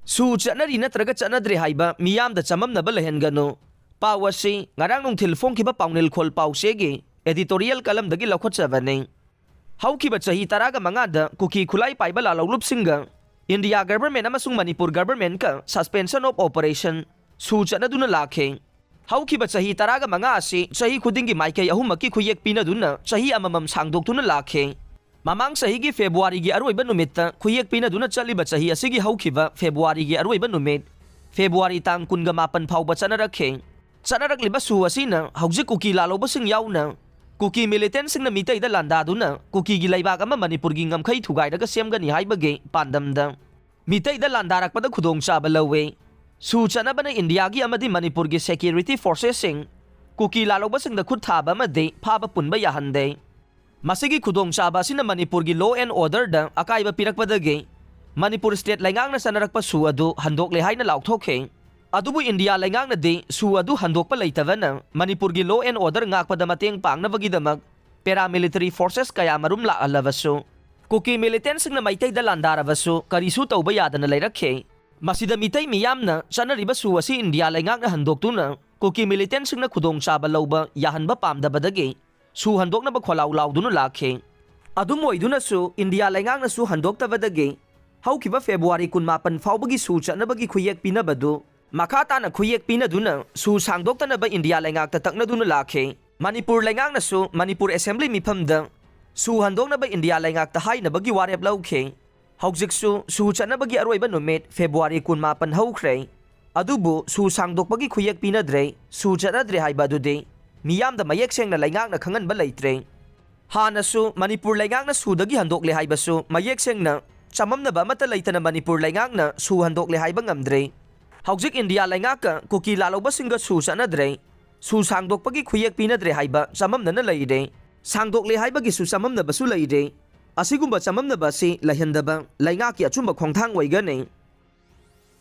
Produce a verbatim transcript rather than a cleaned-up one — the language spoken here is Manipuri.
ꯁꯨ ꯆꯠꯅꯔꯤ ꯅꯠꯇ꯭ꯔꯒ ꯆꯠꯅꯗ꯭ꯔꯦ ꯍꯥꯏꯕ ꯃꯤꯌꯥꯝꯗ ꯆꯃꯝꯅꯕ ꯂꯩꯍꯟꯒꯅꯨ꯫ ꯄꯥꯎ ꯑꯁꯤ ꯉꯔꯥꯡ ꯅꯨꯡꯊꯤꯜ ꯐꯣꯡꯈꯤꯕ ꯄꯥꯎꯅꯤꯜꯈꯣꯜ ꯄꯥꯎꯆꯦꯒꯤ editorial columnꯗꯒꯤ ꯂꯧꯈꯠꯆꯕꯅꯤ꯫ ꯍꯧꯈꯤꯕ ꯆꯍꯤ ꯇꯔꯥꯒ ꯃꯉꯥꯗ ꯀꯨꯀꯤ ꯈꯨꯠꯂꯥꯏ ꯄꯥꯏꯕ ꯂꯥꯂꯧꯂꯨꯞꯁꯤꯡꯒ India government ꯑꯃꯁꯨꯡ ꯃꯅꯤꯄꯨꯔ governmentꯀ suspension of operation ꯁꯨ ꯆꯠꯅꯗꯨꯅ ꯂꯥꯛꯈꯤ꯫ ꯍꯧꯈꯤꯕ ꯆꯍꯤ ꯇꯔꯥꯒ ꯃꯉꯥ ꯑꯁꯤ ꯆꯍꯤ ꯈꯨꯗꯤꯡꯒꯤ ꯃꯥꯏꯀꯩ ꯑꯍꯨꯝꯃꯛꯀꯤ ꯈꯨꯌꯦꯛ ꯄꯤꯅꯗꯨꯅ ꯆꯍꯤ ꯑꯃꯃꯝ ꯁꯥꯡꯗꯣꯛꯇꯨꯅ ꯂꯥꯛꯈꯤ꯫ ꯃꯃꯥꯡ ꯆꯍꯤꯒꯤ Februaryꯒꯤ ꯑꯔꯣꯏꯕ ꯅꯨꯃꯤꯠꯇ ꯈꯨꯌꯦꯛ ꯄꯤꯅꯗꯨꯅ ꯆꯠꯂꯤꯕ ꯆꯍꯤ ꯑꯁꯤꯒꯤ ꯍꯧꯈꯤꯕ Februaryꯒꯤ ꯑꯔꯣꯏꯕ ꯅꯨꯃꯤꯠ, February ꯇꯥꯡ ꯀꯨꯟꯒ ꯃꯥꯄꯟ ꯐꯥꯎꯕ ꯆꯠꯅꯔꯛꯈꯤ꯫ ꯆꯠꯅꯔꯛꯂꯤꯕ ꯁꯨ ꯑꯁꯤꯅ ꯍꯧꯖꯤꯛ ꯀꯨꯀꯤ ꯂꯥꯂꯧꯕꯁꯤꯡ ꯌꯥꯎꯅ ꯀꯨꯀꯤ militantꯁꯤꯡꯅ ꯃꯤꯇꯩꯗ ꯂꯥꯟꯗꯥꯗꯨꯅ ꯀꯨꯀꯤꯒꯤ ꯂꯩꯕꯥꯛ ꯑꯃ ꯃꯅꯤꯄꯨꯔꯒꯤ ꯉꯝꯈꯩ ꯊꯨꯒꯥꯏꯔꯒ ꯁꯦꯝꯒꯅꯤ ꯍꯥꯏꯕꯒꯤ ꯄꯥꯟꯗꯝꯗ ꯃꯤꯇꯩꯗ ꯂꯥꯟꯗꯥꯔꯛꯄꯗ ꯈꯨꯗꯣꯡꯆꯥꯕ ꯂꯧꯏ꯫ ꯁꯨ ꯆꯠꯅꯕꯅ Indiaꯒꯤ ꯑꯃꯗꯤ ꯃꯅꯤꯄꯨꯔꯒꯤ security forcesꯁꯤꯡ ꯀꯨꯀꯤ ꯂꯥꯂꯧꯕꯁꯤꯡꯗ ꯈꯨꯠ ꯊꯥꯕ ꯑꯃꯗꯤ ꯐꯥꯕ ꯄꯨꯟꯕ ꯌꯥꯍꯟꯗꯦ꯫ ꯃꯁꯤꯒꯤ ꯈꯨꯗꯣꯡꯆꯥꯕ ꯑꯁꯤꯅ ꯃꯅꯤꯄꯨꯔꯒꯤ law and orderꯗ ꯑꯀꯥꯏꯕ ꯄꯤꯔꯛꯄꯗꯒꯤ ꯃꯅꯤꯄꯨꯔ state ꯂꯩꯉꯥꯛꯅ ꯆꯠꯅꯔꯛꯄ ꯁꯨ ꯑꯗꯨ ꯍꯟꯗꯣꯛꯂꯦ ꯍꯥꯏꯅ ꯂꯥꯎꯊꯣꯛꯈꯤ꯫ ꯑꯗꯨꯕꯨ India ꯂꯩꯉꯥꯛꯅꯗꯤ ꯁꯨ ꯑꯗꯨ ꯍꯟꯗꯣꯛꯄ ꯂꯩꯇꯕꯅ ꯃꯅꯤꯄꯨꯔꯒꯤ law and order ꯉꯥꯛꯄꯗ ꯃꯇꯦꯡ ꯄꯥꯡꯅꯕꯒꯤꯗꯃꯛ paramilitary forces ꯀꯌꯥ ꯃꯔꯨꯝ ꯂꯥꯛꯍꯜꯂꯕꯁꯨ, ꯀꯨꯀꯤ militantꯁꯤꯡꯅ ꯃꯩꯇꯩꯗ ꯂꯥꯟꯗꯥꯔꯕꯁꯨ ꯀꯔꯤꯁꯨ ꯇꯧꯕ ꯌꯥꯗꯅ ꯂꯩꯔꯛꯈꯤ꯫ ꯃꯁꯤꯗ ꯃꯤꯇꯩ ꯃꯤꯌꯥꯝꯅ ꯆꯠꯅꯔꯤꯕ ꯁꯨ ꯑꯁꯤ India ꯂꯩꯉꯥꯛꯅ ꯍꯟꯗꯣꯛꯇꯨꯅ ꯀꯨꯀꯤ militantꯁꯤꯡꯅ ꯈꯨꯗꯣꯡꯆꯥꯕ ꯂꯧꯕ ꯌꯥꯍꯟꯕ ꯄꯥꯝꯗꯕꯗꯒꯤ ꯁꯨ ꯍꯟꯗꯣꯛꯅꯕ ꯈꯣꯜꯂꯥꯎ ꯂꯥꯎꯗꯨꯅ ꯂꯥꯛꯈꯤ꯫ ꯑꯗꯨꯝ ꯑꯣꯏꯗꯨꯅꯁꯨ India ꯂꯩꯉꯥꯛꯅꯁꯨ ꯍꯟꯗꯣꯛꯇꯕꯗꯒꯤ ꯍꯧꯈꯤꯕ February ꯀꯨꯟꯃꯥꯄꯟ ꯐꯥꯎꯕꯒꯤ ꯁꯨ ꯆꯠꯅꯕꯒꯤ ꯈꯨꯌꯦꯛ ꯄꯤꯅꯕꯗꯨ ꯃꯈꯥ ꯇꯥꯅ ꯈꯨꯌꯦꯛ ꯄꯤꯅꯗꯨꯅ ꯁꯨ ꯁꯥꯡꯗꯣꯛꯇꯅꯕ India ꯂꯩꯉꯥꯛꯇ ꯇꯛꯅꯗꯨꯅ ꯂꯥꯛꯈꯤ꯫ ꯃꯅꯤꯄꯨꯔ ꯂꯩꯉꯥꯛꯅꯁꯨ ꯃꯅꯤꯄꯨꯔ assembly ꯃꯤꯐꯝꯗ ꯁꯨ ꯍꯟꯗꯣꯛꯅꯕ India ꯂꯩꯉꯥꯛꯇ ꯍꯥꯏꯅꯕꯒꯤ ꯋꯥꯔꯦꯞ ꯂꯧꯈꯤ꯫ ꯍꯧꯖꯤꯛꯁꯨ ꯁꯨ ꯆꯠꯅꯕꯒꯤ ꯑꯔꯣꯏꯕ ꯅꯨꯃꯤꯠ February ꯀꯨꯟꯃꯥꯄꯟ ꯍꯧꯈ꯭ꯔꯦ꯫ ꯑꯗꯨꯕꯨ ꯁꯨ ꯁꯥꯡꯗꯣꯛꯄꯒꯤ ꯈꯨꯌꯦꯛ ꯄꯤꯅꯗ꯭ꯔꯦ, ꯁꯨ ꯆꯠꯅꯗ꯭ꯔꯦ ꯍꯥꯏꯕ ꯑꯗꯨꯗꯤ ꯃꯤꯌꯥꯝꯗ ꯃꯌꯦꯛ ꯁꯦꯡꯅ ꯂꯩꯉꯥꯛꯅ ꯈꯪꯍꯟꯕ ꯂꯩꯇ꯭ꯔꯦ꯫ ꯍꯥꯟꯅꯁꯨ ꯃꯅꯤꯄꯨꯔ ꯂꯩꯉꯥꯛꯅ ꯁꯨꯗꯒꯤ ꯍꯟꯗꯣꯛꯂꯦ ꯍꯥꯏꯕꯁꯨ ꯃꯌꯦꯛ ꯁꯦꯡꯅ ꯆꯃꯝꯅꯕ ꯑꯃꯠꯇ ꯂꯩꯇꯅ ꯃꯅꯤꯄꯨꯔ ꯂꯩꯉꯥꯛꯅ ꯁꯨ ꯍꯟꯗꯣꯛꯂꯦ ꯍꯥꯏꯕ ꯉꯝꯗ꯭ꯔꯦ꯫ ꯍꯧꯖꯤꯛ India ꯂꯩꯉꯥꯛꯀ ꯀꯨꯀꯤ ꯂꯥꯂꯧꯕꯁꯤꯡꯒ ꯁꯨ ꯆꯠꯅꯗ꯭ꯔꯦ, ꯁꯨ ꯁꯥꯡꯗꯣꯛꯄꯒꯤ ꯈꯨꯌꯦꯛ ꯄꯤꯅꯗ꯭ꯔꯦ ꯍꯥꯏꯕ ꯆꯃꯝꯅꯅ ꯂꯩꯔꯦ꯫ ꯁꯥꯡꯗꯣꯛꯂꯦ ꯍꯥꯏꯕꯒꯤꯁꯨ ꯆꯃꯝꯅꯕꯁꯨ ꯂꯩꯔꯦ꯫ ꯑꯁꯤꯒꯨꯝꯕ ꯆꯃꯝꯅꯕ ꯑꯁꯤ ꯂꯩꯍꯟꯗꯕ ꯂꯩꯉꯥꯛꯀꯤ ꯑꯆꯨꯝꯕ ꯈꯣꯡꯊꯥꯡ ꯑꯣꯏꯒꯅꯤ꯫